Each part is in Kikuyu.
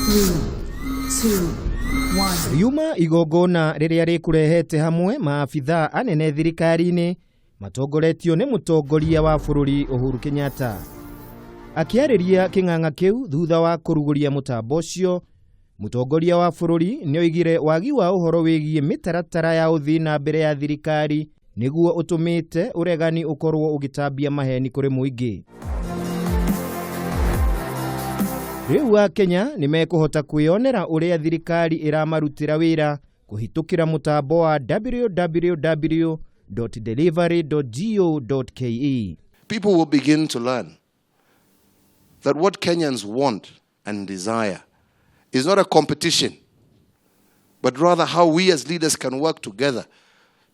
3, 2, 1. Riuma igongona rĩrĩa rĩkũrehete hamwe maabithaa anene thirikari-inĩ matongoretio nĩ mũtongoria wa bũrũri Uhuru Kenyatta. Akĩarĩria kĩng'ang'a kĩu thutha wa kũrugũria mũtambo ũcio, mũtongoria wa bũrũri nĩoigire wagi wa ũhoro wĩgiĩ mĩtaratara ya ũthii na mbere ya thirikari nĩguo ũtũmĩte ũregani ũkorwo ũgĩtambia maheni kũrĩ mũingĩ. Rĩu Akenya nĩ mekũhota kwĩyonera ũrĩa thirikari ĩramarutĩra wĩra kũhĩtũkĩra mũtambo wa www.delivery.go.ke. People will begin to learn that what Kenyans want and desire is not a competition, but rather how we as leaders can work together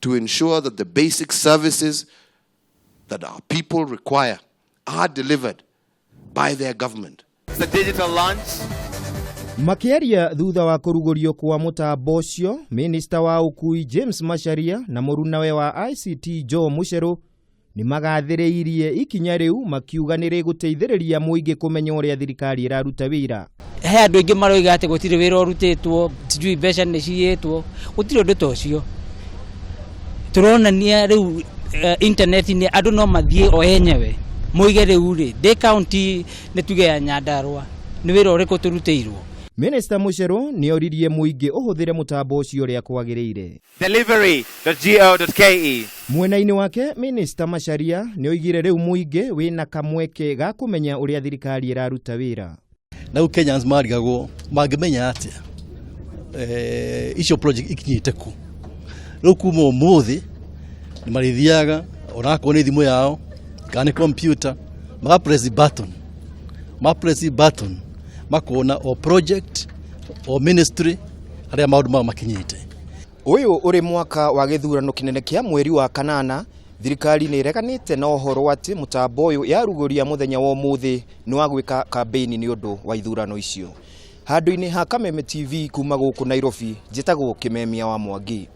to ensure that the basic services that our people require are delivered by their government. It's a digital launch. Makĩaria thutha wa kũrugũrio kwa mũtambo ũcio, minista wa ũkui James Macharia na mũrunawe wa ICT Joe Mucheru nĩ magathĩrĩirie ikinya rĩu, makiuga nĩ rĩgũteithĩrĩria mũingĩ kũmenya ũrĩa thirikari ĩraruta wĩra. He andũ aingĩ maroiga atĩ gũtirĩ wĩra ũrutĩtwo, sijui mbeca nĩ ciyĩtwo. Gũtirĩ ũndũ ta ũcio. Tũronania rĩu internet-inĩ andũ no mathiĩ o enyewe moige rĩu rĩ ndĩ kaunti nĩ tuge ya Nyandarua, nĩ wĩra ũrĩkũ tũrutĩirwo. Minista Mucheru nĩ oririe mũingĩ ũhũthĩre mũtambo ũcio ũrĩa kwagĩrĩire. Delivery.go.ke. Mwena-inĩ wake, Minista Macharia nĩ oigire rĩu mũingĩ wĩna kamweke ga kũmenya ũrĩa thirikari ĩraruta wĩra. Na rĩu Kenyans marigagwo mangĩmenya atĩa icio project ikinyĩte kũ. Rĩu kuma ũmũthĩ nĩ marĩthiaga onakorwo nĩ thimũ yao kana nĩ computer, maka press button, ma press button makona o project o ministry harĩa maũndũ mao makinyĩte. Ũyũ ũrĩ mwaka wa gĩthurano kĩnene kĩa mweri wa kanana, thirikari nĩ ĩreganĩte na ũhoro atĩ mũtambo ũyũ yarugũria mũthenya wa ũmũthĩ nĩ wa gwĩka kambĩini nĩ ũndũ wa ithurano icio. Handũ-inĩ ha Kameme TV kuma gũkũ Nairobi, njĩtagwo Kĩmemia wa Mwangi.